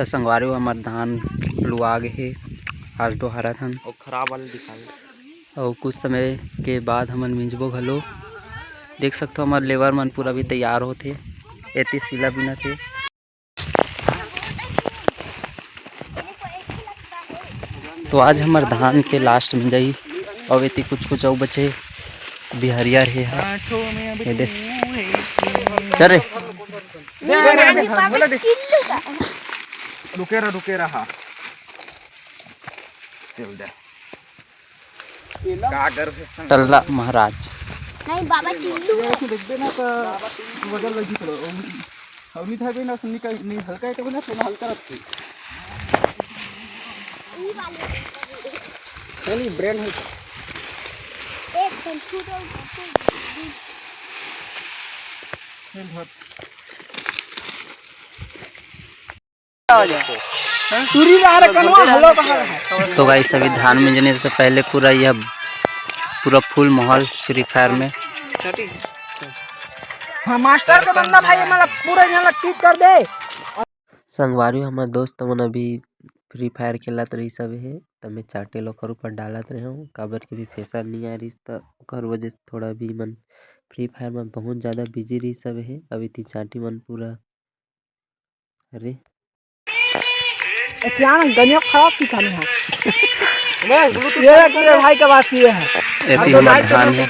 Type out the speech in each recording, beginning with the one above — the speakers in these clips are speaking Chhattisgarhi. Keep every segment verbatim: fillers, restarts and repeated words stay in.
त संगवारी हो, हमर धान लुआ गे हे, आज डोहारत हन। अउ खराब वाले दिखावे। अउ कुछ समय के बाद हमन मिंजबो घलो। देख सकथो, हमर लेबर मन पूरा भी तैयार होथे, एती सीला बिनत हे। तो आज हमर धान के लास्ट मिंजाई, अउ एती कुछ कुछ अउ बचे, बिहरिया रे हा। ये दे। चल रे। रुके रहा, रुके रहा। चल दे। का कर सकथन? टल्ला महाराज। नहीं बाबा, टिल्लू। ये ऐसे देखबे ना तो वजन लगी थोड़ा। अउ नहीं था भी ना, निकल, नहीं हल्का है तो ना, थोड़ा हल्का रखते। ई वाले। नहीं, नहीं, ब्रेन है। एक सेकंड, छूटो, छूटो। चल, धर। टूरी ला रे कनवा हलो बहा है। तो गाइस, अभी धान मिंजने से पहले पूरा यह पूरा फुल माहौल फ्री फायर में। हाँ, मास्टर के बंदा भाई, हमारा पूरा यहाँ ला टीप कर दे। संगवारी, हमर दोस्त मन अभी फ्री फायर खेलत रही सब हे, त मैं चाटे लोकर ऊपर डालत रहे हूँ, काबर कि अभी फेसर नहीं आ रही, त ओकर वजह से थोड़ा भी मन फ्री फायर में बहुत ज़्यादा बिजी रही सब हे। अभी ती चाटी मन पूरा अरे। अचानक गनिया खराब की खाने हैं। ये पूरे भाई का बात ये है। एती हमर धान है।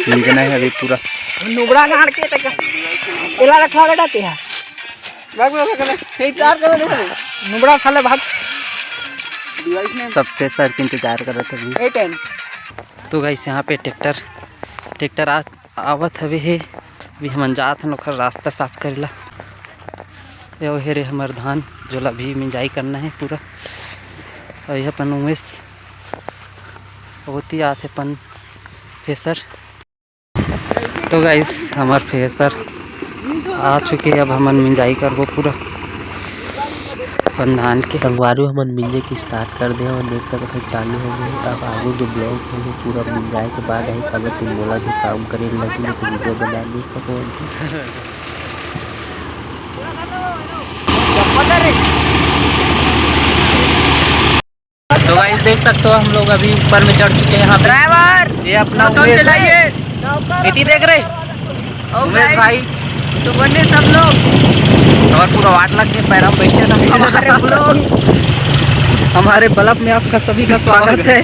निकना है अभी पूरा। नुबड़ा गाड़ के तक। एला रखा बेटा ते है। भाग, भाग, भाग, भाग। यही चार कलर है। नुबड़ा खा ले भाग। सबके सर के इंतजार करत अभी। ए टेन। तो गाइस, यहाँ पे ट्रैक्टर, ट्रैक्टर आ आवत हवे हे। अभी हमन जात हन ओखर रास्ता साफ करे ला। ये हे रे हमर धान, जोला भी मिंजाई करना है पूरा। और यह अपन उमेश होती आत हे अपन फेसर। तो गाइस, हमर फेसर आ चुके हे, अब हमन मिंजाई करबो पूरा। अपन धान के संगवारी हो, हमन मिंजे के स्टार्ट कर दे हवन। देख सकत हो, चालू हो गए। अब आगू जो ब्लॉग होही, पूरा मिंजाए के बाद ही, काबर तुम मोला भी काम करे लगी, नहीं तो वीडियो बना नहीं सको। तो गाइस, देख सकते हो, हम लोग अभी ऊपर में चढ़ चुके हैं यहाँ पे। ड्राइवर, ये अपना ऑटो उमेश है। चलाइए। इति देख रहे, ओ उमेश गाइस, भाई। तो बने सब लोग। और पूरा वाट लग के पैरा में बैठे था। हमारे ब्लॉग। हमारे ब्लॉग में आपका सभी का स्वागत है।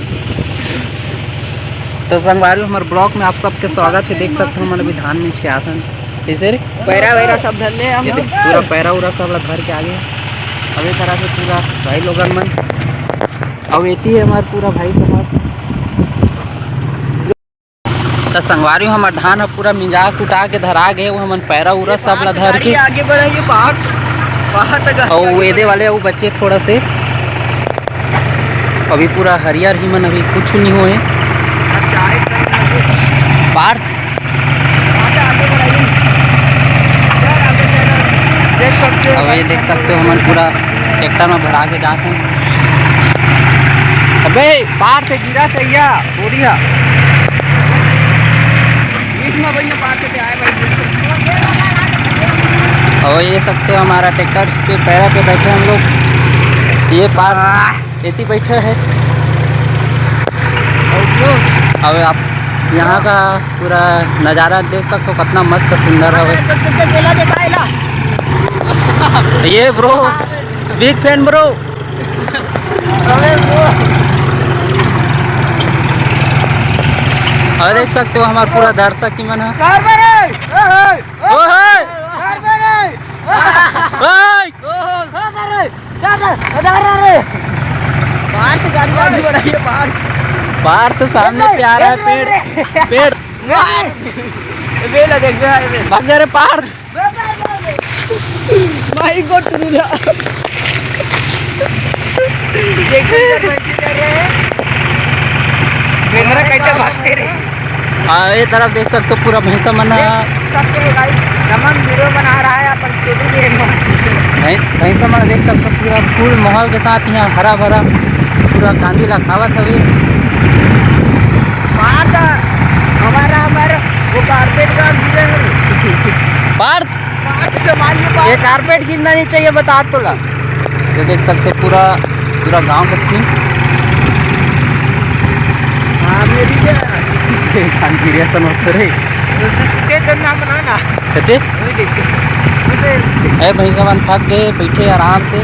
तो संगवारी, हमारे ब्लॉग में आप सबके स्वागत है। देख सकते हो, हमन अभी धान मिंज के आत हन। कैसे रे? पैरा वैरा सब धर ले हम। ये देख, पूरा पैरा उरा सब ला धर के आगे। अभी तरह से पूरा भाई लोगन मन। अब एती है हमारे पूरा भाई समाज। त संगवारी हो, हमर धान ह पूरा मिंजा कुटा के धरा गे, वो हमन पैरा उरा सब ला धर के। गाड़ी आगे बढ़ाइए, पहाड़, पहाड़ तक। अउ एदे वाले अउ बचे थोड़ा से, अभी पूरा हरियर ही मन, अभी कुछ नहीं होए। पार्थ, आगे बढ़ाइए। देख सकते हो। अब ये देख सकते हो, हमन पूरा ट्रैक्टर में भरा के जात हन। अबे पार से गिरा सैया, बोरिया। बीच में भाई, पार से आए भाई। और ये सकते हो, हमारा ट्रैक्टर पे पैरा पे बैठे हम लोग। ये पार एती बैठे है। अब आप यहाँ का पूरा नज़ारा देख सकते हो, कितना मस्त सुंदर है। तो तुमके केला देखा है ला? ये ब्रो, बिग फैन ब्रो। अबे ब्रो। और देख सकते हो, हमारे पूरा दर्शक की मन है। ओ हे! ओ हे! ओए! दादा, दादा रे। बाहर से गाड़ी आगे बढ़ाइए, बाहर। बाहर तो सामने एक मिनट, प्यारा है एक मिनट पेड़, रे। पेड़। बाहर। ये ला देख, ये ला देख। भाग जा रे पार। भाई को टुरुला। देखो इधर बच्चे जा रहे हैं। कैमरा कैसे भागते रे? हाँ, ये तरफ देख सकते हो, पूरा भैंसा मन ह। देख सकते हो गाइस, नमन वीडियो बना रहा है अपन छोटू के। भैं-, भैंसा मन देख सकते हो, पूरा फुल माहौल के साथ यहाँ हरा भरा पूरा कांदी ला खावत हवे। पार्थ, हमारा, हमारा वो कारपेट का गिरे है। पार्थ, ये कारपेट गिरना नहीं चाहिए, बता तोला। ये देख सकते हो पूरा, पूरा गांव का सीन। हाँ, मेरी क्या? खान गिरिया सन होत रे। तो जिसके करना बना ना। कते? वही देख के। अरे भाई साहब, थक गए, बैठे आराम से।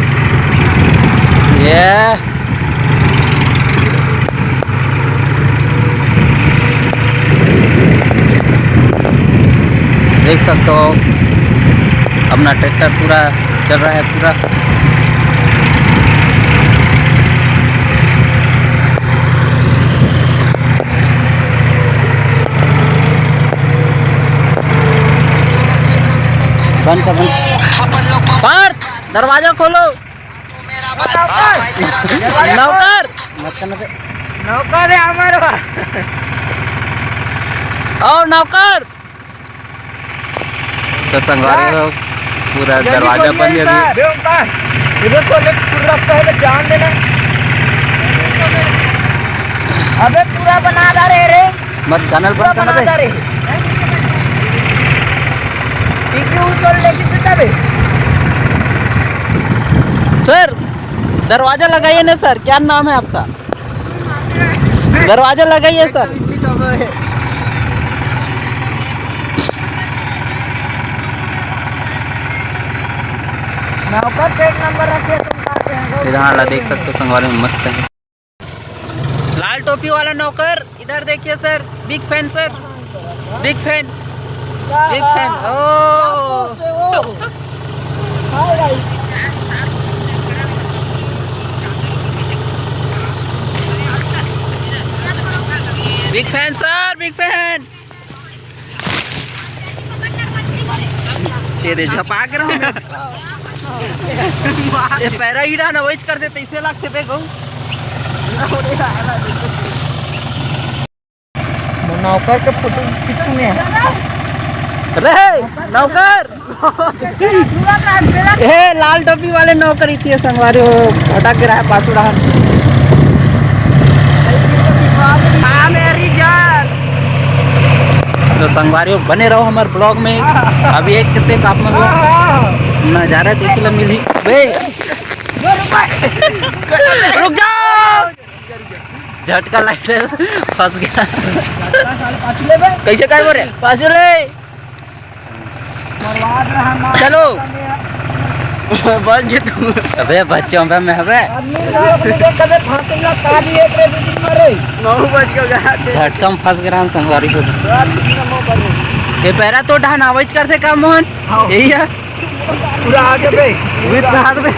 ये देख सकते हो, अपना ट्रैक्टर पूरा चल रहा है पूरा। बंद कर, बंद। पार्थ, दरवाजा खोलो। नौकर। नौकर है हमारा। और नौकर। तो संगवारी हो, पूरा दरवाजा बंद कर दिया। इधर खोले, पूरा रास्ता है, जान देना। अबे पूरा बना दा रे, रे। मत, चैनल पूरा बंद करना बना बे। दा रे। टिकी उतर लेके सीधा बे। सर, दरवाजा लगाइए ना सर, क्या नाम है आपका? दरवाजा लगाइए सर। नौकर पे एक नंबर रखिए तुम, काट रहे हैं। इधर हाला देख सकते हो संगवारी में, मस्त है। लाल टोपी वाला नौकर, इधर देखिए sir, big fan sir, big fan, big fan. ओ। Big fan sir, big fan. ये दे झपा के रहो। ये पैरा ईड़ा ना वही कर दे, तैसे लागते बे गो। नौकर के फोटो खींचू में। अरे नौकर। ए, लाल टोपी वाले नौकर इतने संगवारी हो, भटक गिरा है पाछू रहा। हाँ, मेरी जान। तो संगवारी हो, बने रहो हमारे ब्लॉग में। अभी एक किस्से का आप मतलब नजारा देखे ला मिली। बे, रुक जाओ। झटका लाइट फंस गया। कैसे काय बोले? पाछू ले। चलो। बच जे तू। अबे बच्चों पे मैं हबे। झटका में फंस गया हम संगवारी हो। ये पैरा तो डहान आवाज करते का मोहन? हाँ। यही है। पूरा आगे पे। पूरा आगे पे।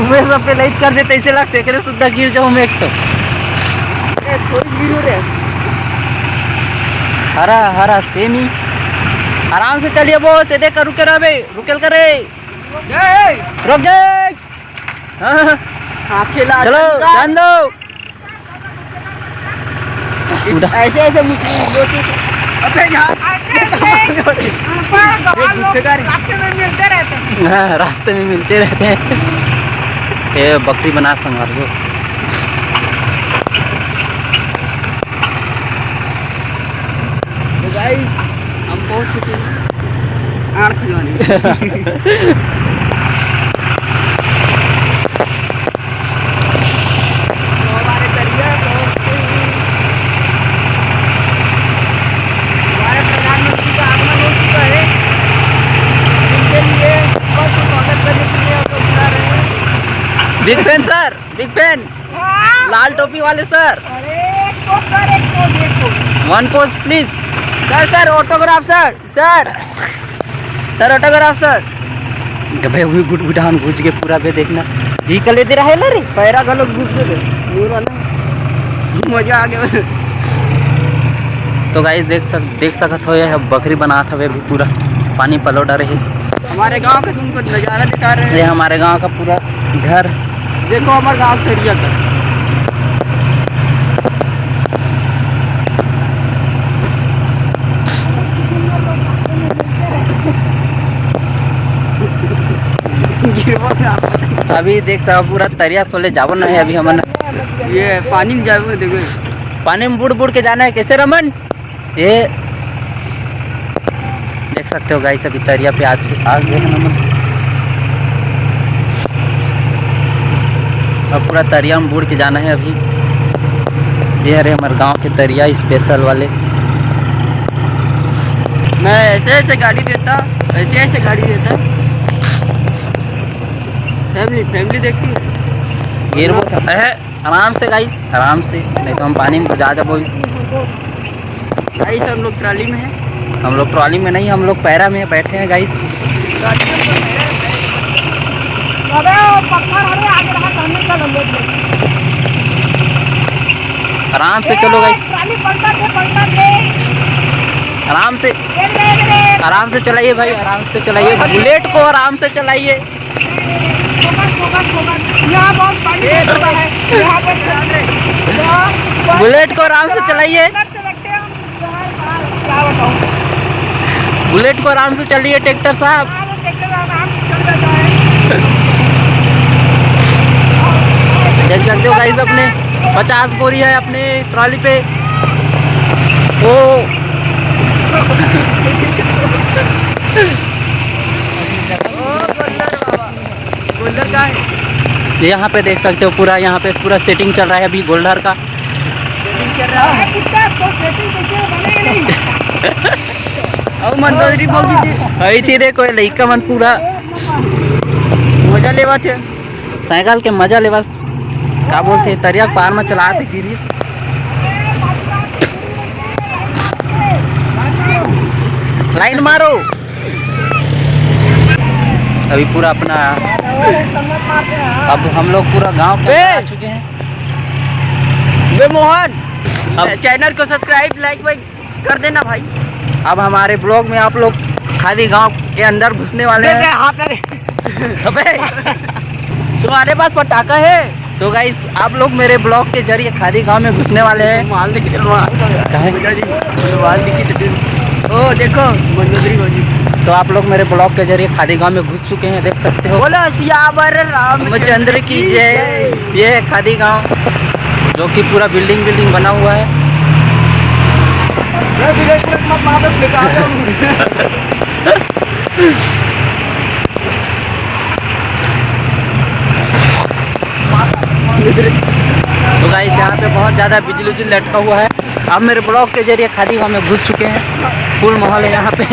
उमे सब पे लइच कर दे, तैसे लगते, एकरे सुद्धा गिर जाऊं मैं एक तो। ए, थोड़ी गिरो रे। हरा, हरा, सेमी। आराम से चलिए बॉस, ये देख, रुके रह बे, रुकेल करे। ए, ए। रुक जाए। हाँ, हाँ। आंखें लाल चलो, चंदा। जान दो। उड़ा। ऐसे, ऐसे मुख-, मुख-, अबे यार। ऐसे, ऐसे। ऊपर गवार लोग रास्ते में मिलते रहते हैं। हाँ, रास्ते में मिलते रहते हैं। ये बकरी बना संभाल लो। तो गाइस, हम पहुंच चुके हैं आड़ खजवानी। तो हमारे दरिया पहुंच गए हैं। हमारे प्रधानमंत्री का आगमन हो चुका है। उनके लिए बस स्वागत करने के लिए हम लोग बुला रहे हैं। Big fan sir, big fan. हाँ। लाल टोपी वाले सर। अरे, एक pose सर, एक pose, एक pose। One pose please। Sir, sir, autograph sir. Sir, sir, autograph sir. अबे, वही गुटगुटान घुस के पूरा बे देखना। निकल दे रहा है ना रे। पैरा गलत घुस के दे। ये वाला। मजा आ गया। तो गाइस, देख सक-, देख सकत हो, ये बकरी बनात हवे अभी पूरा। पानी पलो डारे है। हमारे गांव का तुमको नजारा दिखा रहे हैं। ये हमारे गांव का पूरा घर। देखो हमारे गांव का एरिया का। अभी देख सकत हो पूरा तरिया सोले जाबो नहीं अभी हमन। ये पानी में जाबो, देखो। पानी में बुड़ बुड़ के जाना है कैसे रमन? ये देख सकते हो गाइस, अभी तरिया पे आज आ गए हैं हम। अब पूरा तरिया में बूड़ के जाना है अभी। ये हरे हमारे गांव के तरिया स्पेशल वाले। मैं ऐसे ऐसे गाड़ी देता, ऐसे ऐसे गाड़ी देता। फैमिली, फैमिली देखती। गिर वो है। आराम से गाइस, आराम से, नहीं तो हम पानी में जा जा बोल। गाइस, हम लोग ट्रॉली में हैं। हम लोग ट्रॉली में नहीं, हम लोग पैरा में बैठे हैं गाइस। अबे, पत्थर, अरे, आगे रहा, सामने का लंबे। आराम से चलो गाइस। ट्रॉली पलटा दे, पलटा दे। आराम से, दे, दे, दे। आराम से चलाइए भाई, आराम से चलाइए। बुलेट को आराम से चलाइए। Focus, focus, focus. यहाँ बहुत पानी गिर चुका है। यहाँ पर बुलेट को आराम से चलाइए। क्या बताऊँ? बुलेट को आराम से चलाइए ट्रैक्टर साहब। हाँ, वो ट्रैक्टर आराम से चल जाता है। देख सकते हो गाइस, अपने पचास बोरी है अपने ट्रॉली पे। ओ। गोल्डर का है। यहाँ पे देख सकते हो, पूरा यहाँ पे पूरा सेटिंग चल रहा है अभी गोल्डर का। सेटिंग चल रहा है। अरे कुत्ता, तो सेटिंग कैसे बनेगा नहीं? अब मंदोदरी बोल दीजिए। अभी थी देखो, ये लइका मन पूरा मजा लेवा थे। साइकिल के मजा लेवा, का बोलते, तरिया के पार में चलाते गिरीश। लाइन मारो। अभी पूरा अपना, अब हम लोग पूरा गांव के अंदर आ चुके हैं। बे मोहन, अब चैनल को सब्सक्राइब, लाइक वाइक कर देना भाई। अब हमारे ब्लॉग में आप लोग खादी गांव के अंदर घुसने वाले हैं। हाथ अरे। अबे, तुम्हारे पास पटाखा है? तो गाइस, आप लोग मेरे ब्लॉग के जरिए खादी गांव में घुसने वाले हैं। माल देखी तेरे माल। काहे? माल देखी तेरे। ओ देखो, मंदोदरी भौजी। तो आप लोग मेरे ब्लॉग के जरिए खादी गांव में घुस चुके हैं, देख सकते हो। बोलो सियावर रामचंद्र की जय। ये है खादी गांव, जो कि पूरा बिल्डिंग बिल्डिंग बना हुआ है। तो गाइस, यहाँ पे बहुत ज़्यादा बिजली उजली लटका हुआ है। अब मेरे ब्लॉग के जरिए खादी गाँव में घुस चुके हैं, फुल माहौल है यहाँ पे।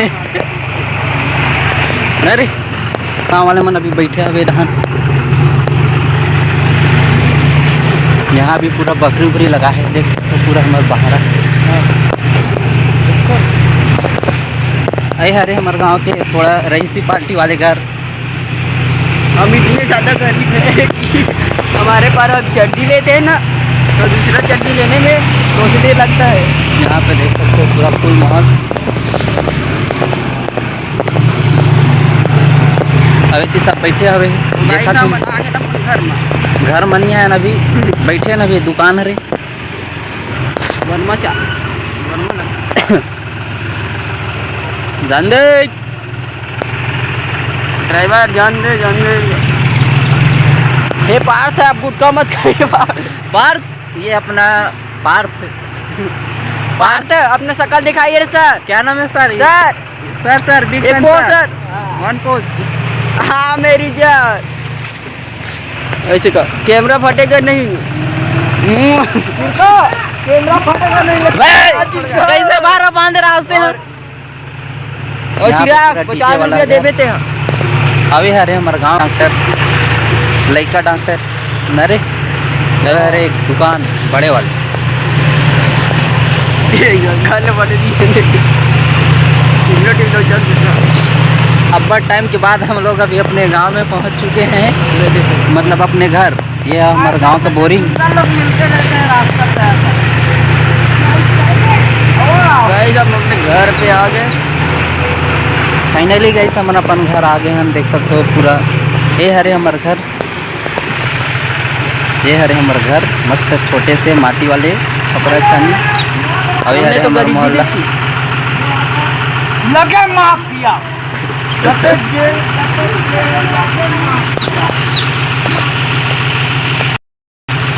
अरे, गाँव वाले मन अभी बैठे हुए धान, यहाँ भी पूरा बकरी उकरी लगा है, देख सकते हो पूरा हमारा बहरा। अरे हरे हमारे गाँव के थोड़ा रईसी पार्टी वाले घर। हम इतने ज़्यादा गरीब हैं कि हमारे पास अब चड्डी लेते हैं ना, तो दूसरा चड्डी लेने में सोचने लगता है। यहाँ पे देख सकते हो पूरा फुल माहौल। अभी तो सब बैठे हुए हैं। देखा तुम, घर में, घर में नहीं आया ना अभी, बैठे ना अभी, दुकान हरे। वनमा चा, वनमा लगा। जान दे। ड्राइवर, जान दे, जान दे। हे पार्थ, आप गुटखा मत खाइए। पार्थ, पार्थ, ये अपना पार्थ। पार्थ, अपना शकल दिखाइए रे सर। क्या नाम है sir? Sir. Sir, sir, big एक फैन pose सर। सर। वन पोज। हाँ, मेरी जान। ऐसे का कैमरा फटेगा नहीं। हम्म। कैमरा फटेगा नहीं। बे, कैसे बारह बांध रास्ते हैं? और यहाँ पे चिराग, पूरा डीजे पचास वाला रुपया है। देबे ते हम। अभी हरे हमारे गांव डॉक्टर, लइका डॉक्टर, नरे, नरे हरे एक दुकान बड़े वाले। ये गाने वाले भी हैं। टिल्लो टिल्लो चल रहा। अब्बड़ टाइम के बाद हम लोग अभी अपने गांव में पहुंच चुके हैं, मतलब अपने घर। ये है हमारे गांव का बोरिंग। सुंदर लोग मिलते रहते हैं रास्ता पे आकर। गाइस, हम अपने घर पे आ गए। फाइनली गाइस, हमन अपन घर आ गए हैं, देख सकते हो पूरा। ये हरे हमर घर, ये हरे हमर घर, मस्त छोटे से माटी वाले खपरा छानी। अभी हमने हरे तो हमर गरीबी मोहल्ला। देखी। लगे माफिया।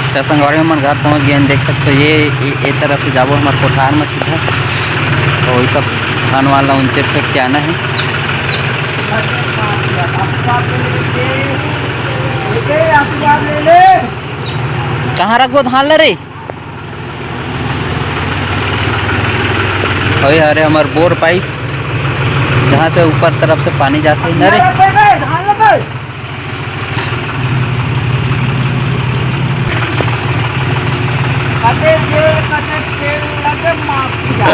तो संगवारी मन घर पहुंच गए हैं, देख सकते हो। ये, ये, ये तरफ से जाबो हमारे कोठार में सीधा, तो वही सब धान वाला उनसे फेंक के आना है। कहाँ रखबो धान ला रे? अरे, अरे, हमार बोर पाइप, जहाँ से ऊपर तरफ से पानी जाते हैं ना रे। अबे ये कटे तेल लगे माफिया,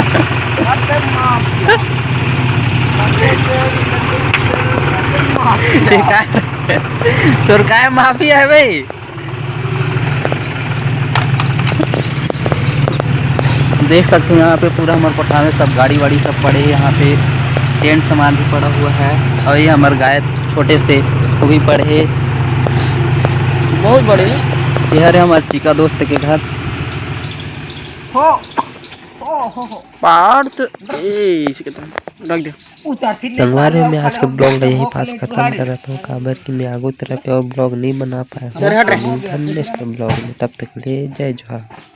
अबे माफिया, अबे ये कटे तेल लगे माफिया। ये का, तोर काय माफिया है भाई? देख सकते हो यहाँ पे पूरा हमारे कोठा में सब गाड़ी वाड़ी सब पड़े हैं। यहाँ पे टेंट सामान भी पड़ा हुआ है और ये हमारे गाय छोटे से वो भी पड़े हैं, बहुत बड़े हैं। ये हरे हमारे चिका दोस्त के घर। हो, हो, हो, हो। पहाड़ तो ए, इसी के तरह रख दे। संगवारी हो, मैं आज के ब्लॉग ला यहीं पास खत्म करत हूँ, काबर कि मैं आगू तरफ और ब्लॉग नहीं बना पाया हूँ। मिलथन नेक्स्ट ब्लॉग में, तब तक ले जय जोहार।